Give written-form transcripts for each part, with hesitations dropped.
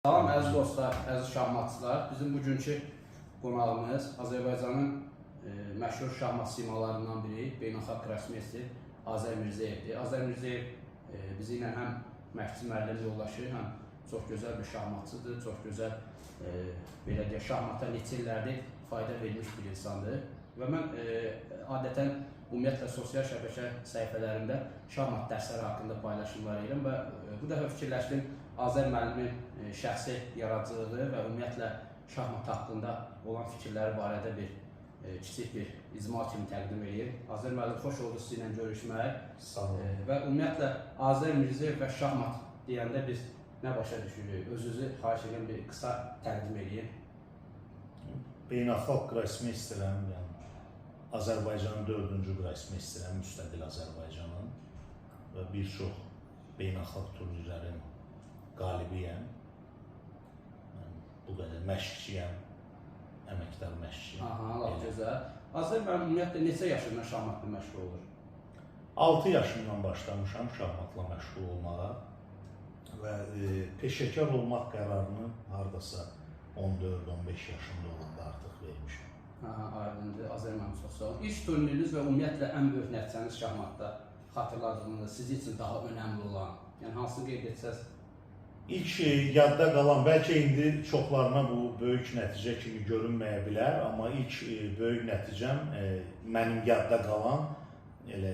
Salam əziz dostlar, əziz şahmatçılar. Bizim bugünkü qonağımız Azərbaycanın məşhur şahmat simalarından biri, beynəlxalq qrossmeyster Azər Mirzəyevdir. Azər Mirzəyev bizi ilə həm məşqçi müəllim yoldaşı, həm çox gözəl bir şahmatçıdır, çox gözəl belə deyək, şahmata neçə illərdir fayda vermiş bir insandır. Və mən adətən ümumiyyətlə sosial şəbəkə səhifələrimdə şahmat dərsləri haqqında paylaşımlar edirəm və bu dəfə fikirləşdim Azər müəllimin şəxsi yaradıcılığı və ümumiyyətlə şahmat haqqında olan fikirləri barədə bir kiçik bir icmal kimi təqdim edeyim. Azər müəllim, xoş oldu sizinlə görüşmək. Sağ olun. Və ümumiyyətlə Azər Mirzəyev və şahmat deyəndə biz nə başa düşürük? Özünüzü xahiş edirəm bir qısa təqdim eləyin. Beynəlxalq qrossmeysterəm, yəni Azərbaycanın 4-cü qrossmeysterəm, müstəqil Azərbaycanın və bir çox beynəlxalq turnirlərin qalibiyəm. Mən bu qədər məşqçiyəm, əməkdar məşqçiyəm. Aha, lap gözəl. Azər müəllim, ümumiyyətlə neçə yaşından şahmatla məşğul olur? 6 yaşımdan başlamışam şahmatla məşğul olmağa və peşəkar olmaq qərarını hardasa 14-15 yaşında olanda artıq vermişəm. Aha, aydındır. Azər müəllim, çox sağ olun. İlk turniriniz və ümumiyyətlə ən böyük nəticəniz şahmatda xatırladığınız, sizin üçün daha önəmli olan, yəni hansını qeyd etsəz? İlk yadda qalan, bəlkə indi çoxlarına bu böyük nəticə kimi görünməyə bilər, amma ilk böyük nəticəm mənim yadda qalan elə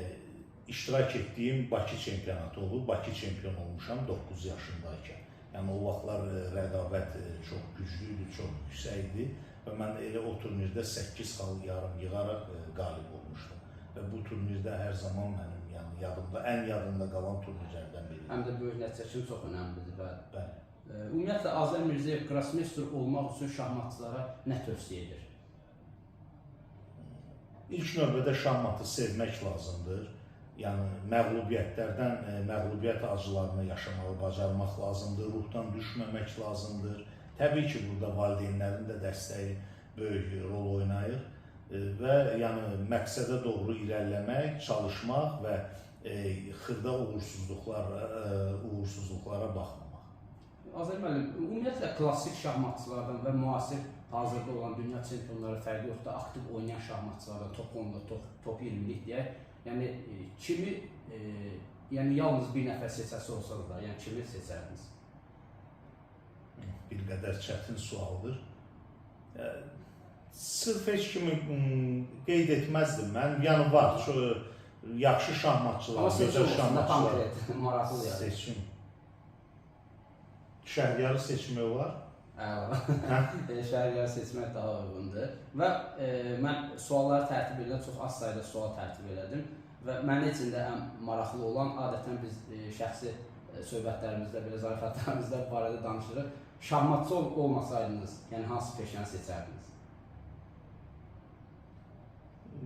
iştirak etdiyim Bakı çempionatı olub. Bakı çempion olmuşam 9 yaşındaykən. Yəni o vaxtlar rəqabət çox güclü idi, çox yüksək idi və mən elə o turnirdə 8 xal yarım yığaraq qalib olmuşdum. Və bu turnirdə hər zaman mənim yəni yadımda, ən yadımda qalan turnirlərdən biridir. Həm də böyük nəticə kimi çox önəmlidir, bəli. Bəli. Ümumiyyətlə Azər Mirzəyev qrossmeyster olmaq üçün şahmatçılara nə tövsiyə edir? İlk növbədə şahmatı sevmək lazımdır. Yəni məğlubiyyətlərdən, məğlubiyyət acılarını yaşamağı bacarmaq lazımdır, ruhdan düşməmək lazımdır. Təbii ki, burada valideynlərin də dəstəyi böyük rol oynayır və yəni məqsədə doğru irəliləmək, çalışmaq və xırda uğursuzluqlara baxmamaq. Azər müəllim, ümumiyyətlə klassik şahmatçılardan və müasir hazırda olan dünya çempionları fərqi yoxdur, aktiv oynayan şahmatçılardan top 10-da, top 20-lik deyək. Yəni kimi, yəni yalnız bir nəfər seçəsi olsanız da, yəni kimi seçərdiniz? Bir qədər çətin sualdır. Sırf heç kimi qeyd etməzdim mən. Yəni var, çox yaxşı şahmatçılar, gözəl şahmatçılar. Maraqlı yəni. Seçim. Şəhriyarı seçmək olar? Əla. Şəhriyarı seçmək daha uyğundur. Və mən sualları tərtib edən çox az sayda sual tərtib elədim və mənim üçün də ən maraqlı olan, adətən biz şəxsi söhbətlərimizdə, belə zarafatlarımızda bu barədə danışırıq. Şahmatçı olmasaydınız, yəni hansı peşəni seçərdiniz?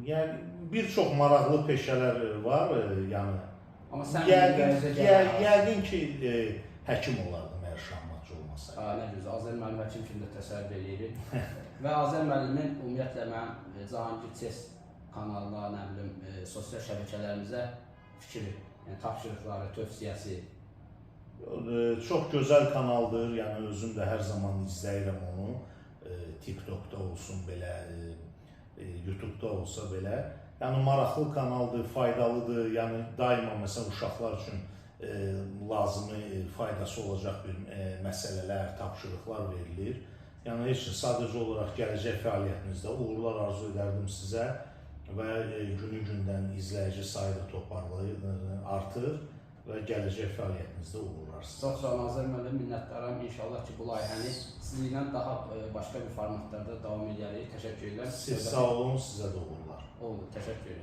Yəni bir çox maraqlı peşələr var, yəni. Amma sən yəqin ki, həkim olardım əgər şahmatçı olmasaydım. Nə gözəl, Azər müəllim həkim kimi də təsəvvür edirik. Və Azər müəllimin ümumiyyətlə mənim Cahangir Chess kanalına, nə bilim, sosial şəbəkələrimizə fikri, yəni tapşırıqları, tövsiyəsi. Çox gözəl kanaldır, yəni özüm də hər zaman izləyirəm onu. TikTokda olsun belə, YouTube'da olsa belə. Yəni maraqlı kanaldır, faydalıdır. Yəni daima məsələn uşaqlar üçün lazımi faydası olacaq bir məsələlər, tapşırıqlar verilir. Yəni heç sadəcə olaraq gələcək fəaliyyətinizdə uğurlar arzu edərdim sizə və günü gündən izləyici sayı da toparlayır, artır və gələcək fəaliyyətinizdə uğurlar sizə. Çox sağ olun Azər müəllim, minnətdaram. İnşallah ki, bu layihəni sizinlə daha başqa bir formatlarda davam edərik. Təşəkkür edirəm. Siz sağ olun, sizə də uğurlar. Oldu, təşəkkür edirəm.